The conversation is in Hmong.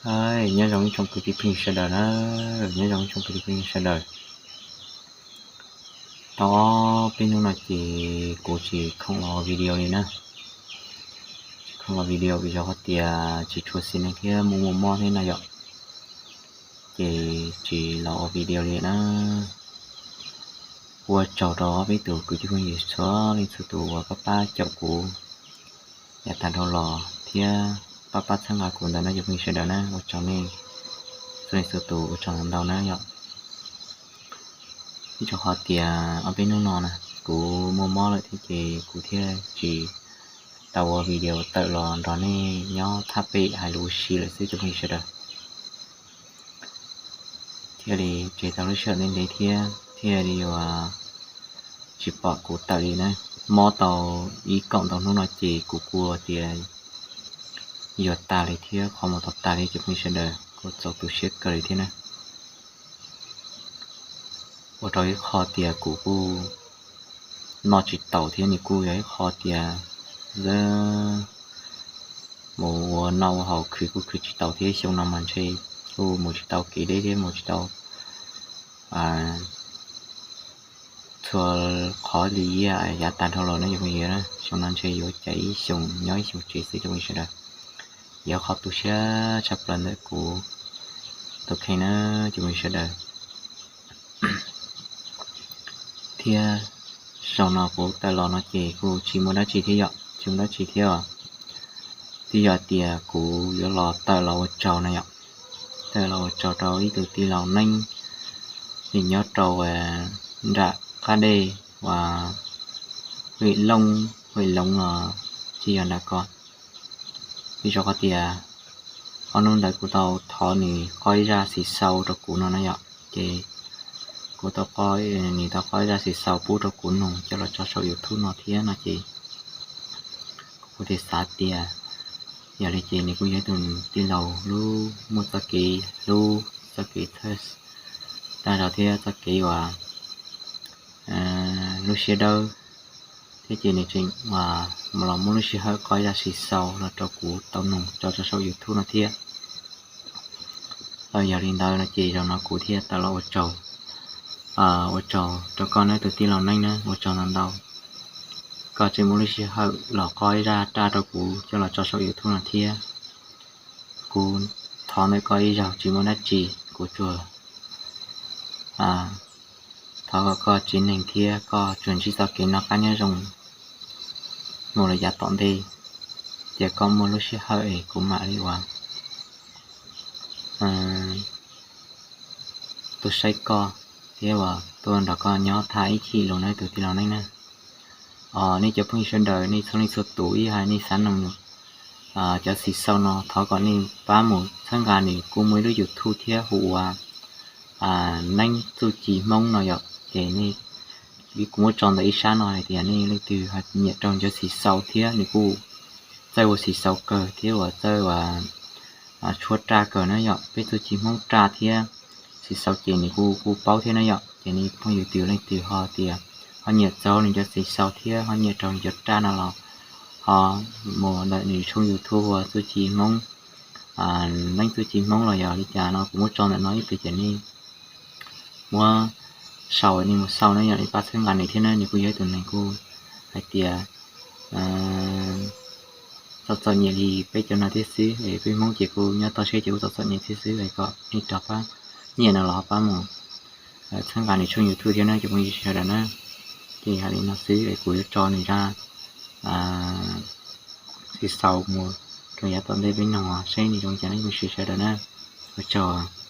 Aib, nyob zoo ib tsoom kwv tij phooj ywg sawv daws na, nyob zoo ib tsoom kwv tij phooj ywg sawv daws. Tau ob peb hnub no ces kuv tsis khoom los ua video li na. Tsis khoom los video vim yog hais tias tsis tshua xis neej thiab muaj muaj mob thiab na yom. Ces tsis los ua video li na. Ua tsaug rau ob peb tus kwv tij phooj ywg txhua leej txhua tus uas pab pab caum kuv yav tag dhau los thiab pab pab txhawb nqa kuv ntawm no cov phooj ywg sawv daws na, ua tsaug nej txhua leej txhua tus, ua tsaug ntau ntau na yom. Vim rau qhov tias ob peb hnub no na kuv muaj mob lawm thiab ces kuv thiaj tsis tau ua video tawm los nrog nej nyob thaj pem hais lus ua si lawm xwb cov phooj ywg sawv daws. Thiaj li tseg tau lub sij hawm ntev ntev thiab thiaj li yuav tsis pom kuv tawm li na. Mob tau ib kaum ntau hnub no ces kuv kuj tias yuav tag li thiab qhov mus tau tag li cov phooj ywg sawv daws, kuv txaus tu siab kawg li thiab na. Ua rau ib qho tias kuv kuj noj tsis taus thiab nws kuj yog ib qho tias mus ua noj ua haus khwv kuj khwv tsis tau thiab, xyoo no mas ntshe kuj mus tsis tau kev deb thiab mus tsis tau txhua qhov li yav tag dhau los na cov phooj ywg na. Xyoo no ntshe yuav cas ib xyoos nyob ib xyoos tsev xwb cov phooj ywg sawv daws. Yog qhov tu siab tshaj plaws ntawm kuv tus kheej na cov phooj ywg sawv daws. Thiab zaum no kuv tawm los no ces kuj tsis muaj dab tsi thiab yom, tsis muaj dab tsi thiab os. Twb yog tias kuv yuav los tawm los ua tsaug na yom, tawm los ua tsaug rau ib tug tij laug Neeb, nws nyob rau nram qab dej uas Vim Looj, Vim Looj los tsis yog nram ko. Vim rau qhov tias ob hnub ntawd kuv tau thov nws qoj ib zaj xis xaus rau kuv no na yom, ces kuv tau, nws tau qoj ib zaj xis xaus pub rau kuv nug coj los tso saum YouTube no thiab no ces kuv thiaj xav tias yog li ces nws kuj yog ib tug tij laug lub muaj txoj kev hlub, txoj kev txhawj tag zog thiab txoj kev uas lub siab dawb thiab ces nws tseem los muab lub sij hawm qoj ib zaj xis xaus los rau kuv tau nug tso rau saum YouTube no thiab. Yog li ntawd no ces zaum no kuv thiaj tawm los ua tsaug, ua tsaug rau koj nawb tus tij laug Neeb na, ua tsaug ntau ntau. Koj tseem muaj lub sij hawm los qoj ib zaj raj rau kuv coj los tso saum YouTube no thiab. Kuv thov ntawm koj ib zaug tsis muaj dab tsi, kuv tsuas thov kom koj tsev neeg thiab koj tsuas ntsib txoj kev noj qab nyob zoo mus lawm yav tom ntej, ces koj muaj lub sij hawm es kuv mam li ua tuaj saib koj thiab uas tuaj nrog koj nyob tham ib chim lus nawb tus tij laug Neeb na. Os, nej cov phooj ywg sawv daws nej txhua leej txhua tus ib hais nej xav noog cov xis xaus no thov kom nej pab mus txhawb nqa nws, kuj muaj ib lub YouTube thiab hu ua Neeb Txuj Ci Hmoob no yom. Ces nej, kuv muab tso ntawm ib sab no hais tias nej leej twg nyiam raug cov xis xaus thiab nws kuj txawj ua xis xaus kawg thiab uas txawj ua tshuab raj kawg na yom. Peb txuj ci Hmoob raj thiab xis xaus ces nws kuj kuj paub thiab na yom. Ces nej phooj ywg twg leej twg ho tias ho nyiam txaug nws cov xis xaus thiab ho nyiam raug nws cov raj no los ho mus ntawm nws tshooj YouTube ua Txuj Ci Hmoob, Neeb Txuj Ci Hmoob los yog li cas no kuv muab tso ntawm no ib pliag ces nej muab sau, nej mus sau na yom, nej pab txhawb nqa nws thiab na. Nws kuj yog ib tug neeg kuj hais tias txom txom nyem li peb cov no thiab xwb, peb Hmoob ces kuj nyob toj siab ces kuj txom txom nyem thiab xwb, es kom nej rov qab nyiam no los ho pab mus txhawb nqa nws tshooj YouTube thiab na cov phooj ywg sawv daws na. Ces hais li no xwb es kuv yuav tso nws zaj xis xaus mus rau yav tom ntej peb noog saib nws zoo cas na cov phooj ywg sawv daws na. Ua tsaug.